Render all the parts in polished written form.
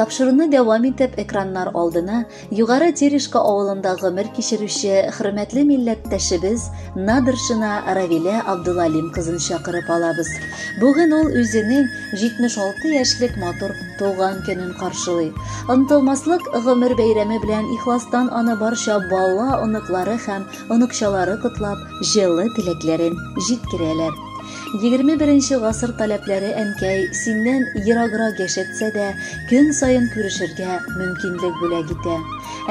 Тапшыруны дәвам итеп, экраннар алдына Югары Терешка авылында гомер кичерүче хөрмәтле милләттәшебез Надыршина Равилә Абдулалим кызын чакырып алабыз. Бүген ул үзенең 76 яшьлек матур туган көнен каршылый. Онытылмаслык гомер бәйрәме белән ихластан аны барча бала, оныклары һәм оныкчалары котлап, җылы теләкләрен җиткерәләр. 21 гасыр таләпләре әнкәй синнән ераграк яшәтсә дә, көн саен күрешергә мөмкинлек бүләк итә.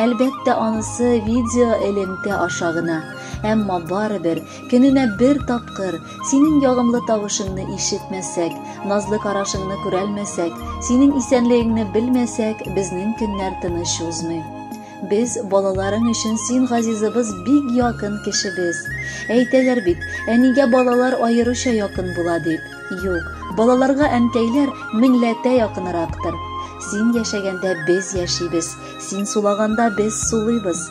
Әлбәттә, анысы видео элемтә аша гына. Әмма барыбер, көненә бер тапкыр синең ягымлы тавышыңны ишетмәсәк, назлы карашыңны күрәлмәсәк, синең исәнлегеңне белмәсәк, безнең көннәр тыныч узмый. Без балаларың өчен син газизыбыз бик якын кешебез. Әйтәләр бит, әнигә балалар аеруча якын була дип. Юк, балаларга әнкәйләр меңләтә якынрактыр. Син яшәгәндә без яшибез, син сулаганда без сулыйбыз.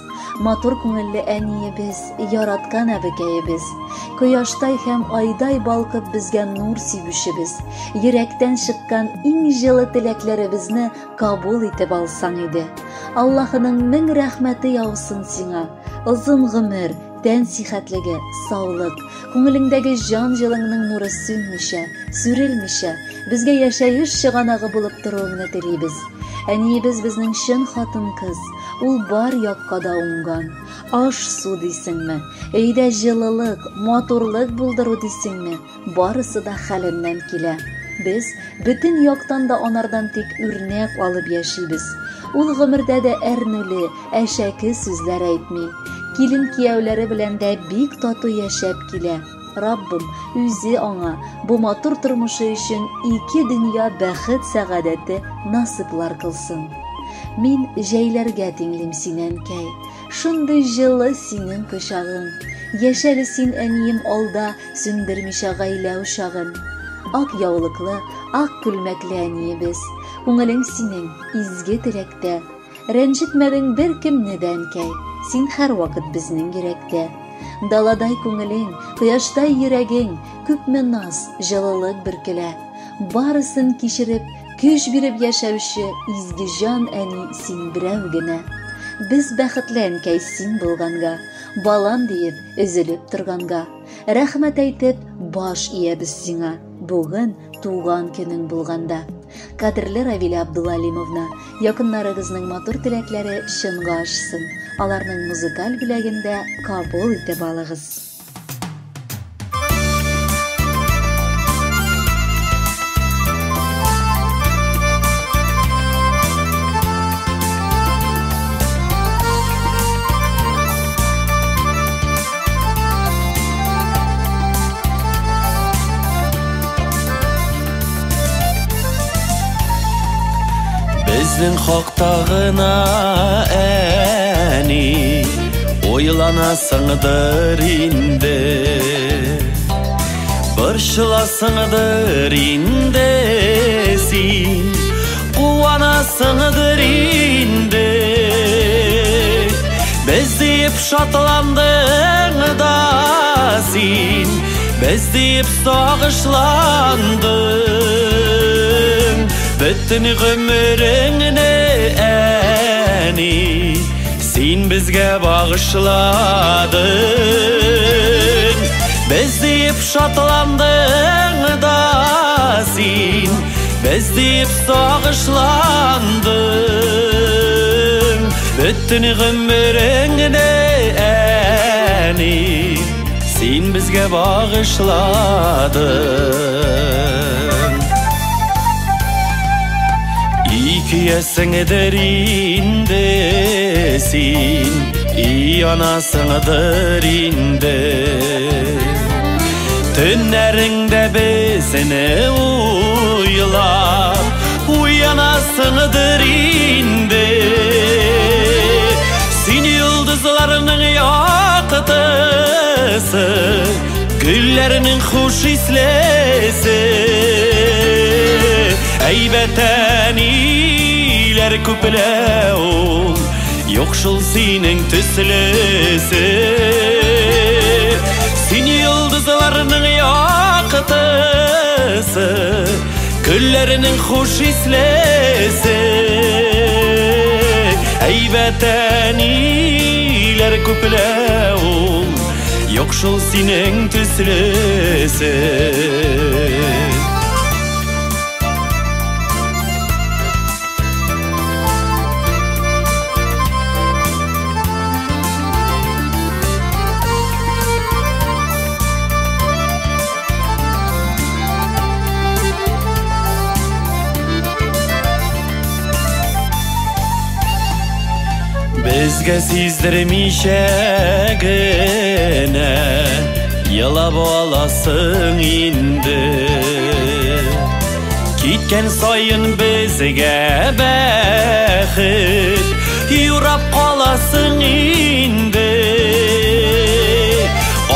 Матур күңелле әниебез, яраткан әбекәебез. Кояштай һәм айдай балкып безгә нур сибүчебез. Йөрәктән чыккан иң җылы теләкләребезне кабул итеп алсаң иде. Аллаһының мең рәхмәте яусын сиңа. Озын гомер, тән сихәтлеге, саулык, күңелеңдәге җан җылыңның нуры сүнмичә, сүрелмичә, безгә яшәеш чыганагы булып торуыңны телибез. Әниебез безнең чын хатын-кыз, ул бар якка да уңган. Аш-су дисеңме, өйдә җылылык, матурлык булдыру дисеңме, Барысы да хәленнән килә. Без бөтен яктан да анардан тик үрнәк алып яшибез. Ул гомердә дә әрнүле, әшәке сүзләр әйтми. Килен кияүләре белән дә бик тату яшәп килә. Раббым үзе аңа бу матур тормышы өчен ике дөнья бәхет-сәгадәте насыйплар кылсын. Мин җәйләргә тиңлим сине, әнкәй. Шундый җылы синең кочагың. Яшәле син, әнием, алда Сүндермичә гаилә учагын. Ак яулыклы, ак күлмәкле әниебез, Күңелең синең изге теләктә. Рәнҗетмәдең беркемне дә, әнкәй, Син һәрвакыт безнең йөрәктә. Даладай күңелең, кояштай йөрәгең, Күпме наз, җылылык бөркелә. Барысын кичереп, көч биреп яшәүче Изге җан әни син берәү генә. Без бәхетле, әнкәй, син булганга, Балам диеп, өзелеп торганга. Рәхмәт әйтеп, баш иябез сиңа, бүген туган көнең булганда. Кадерле Равилә Абдулалимовна, якыннарыгызның матур теләкләре чынга ашсын. Аларның музыкаль бүләген дә кабул итеп алыгыз. Безнең хакта гына әни Уйланасыңдыр инде Борчыласыңдыр инде син Куанасыңдыр инде Без диеп шатландың да син Без диеп сагышландың Бөтен гомереңне әни Син безгә багышладың Без диеп шатландың да син Без диеп сагышландың Бөтен гомереңне әни Син безгә багышладың Икейәсеңдер инде син И анасыңдыр инде Төннәреңдә безне уйлап Уянасыңдыр инде Син йолдызларның яктысы Гөлләрнең хуш ислесе Әйбәт әниләр күплә ул Юк шул синең төслесе Син йолдызларның яктысы Гөлләренең хуш ислесе. Әйбәт әниләр күплә ул, юк шул синең төслесе. Безгә сиздермичә генә елап аласың инде. Киткән саен безгә бәхет юрап каласың инде.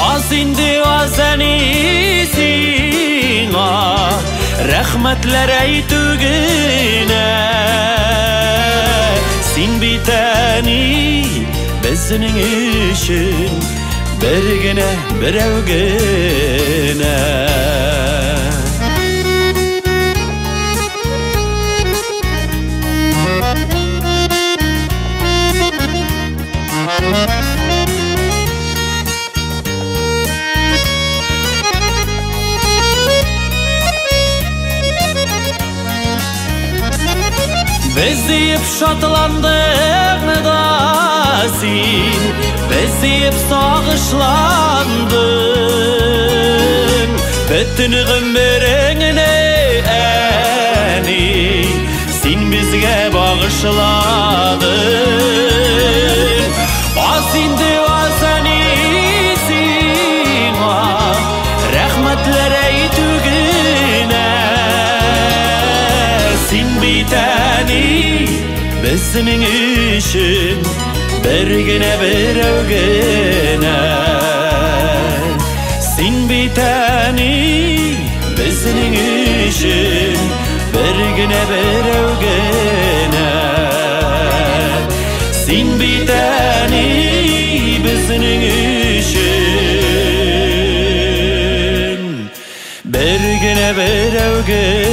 Аз инде, аз, әни, сиңа рәхмәтләр әйтү генә. Син бит, әни, безнең өчен бер генә, берәү генә. Без диеп шатландың да син, без диеп сагышландың. Бөтен гомереңне, әни, син безгә багышладың. Аз инде, аз, әни, сиңа рәхмәтләр әйтү генә. Син бит, әни, безнең өчен бер генә, берәү генә. Син бит, әни, безнең өчен бер генә, берәү генә. Син бит, әни, безнең өчен бер генә, берәү генә.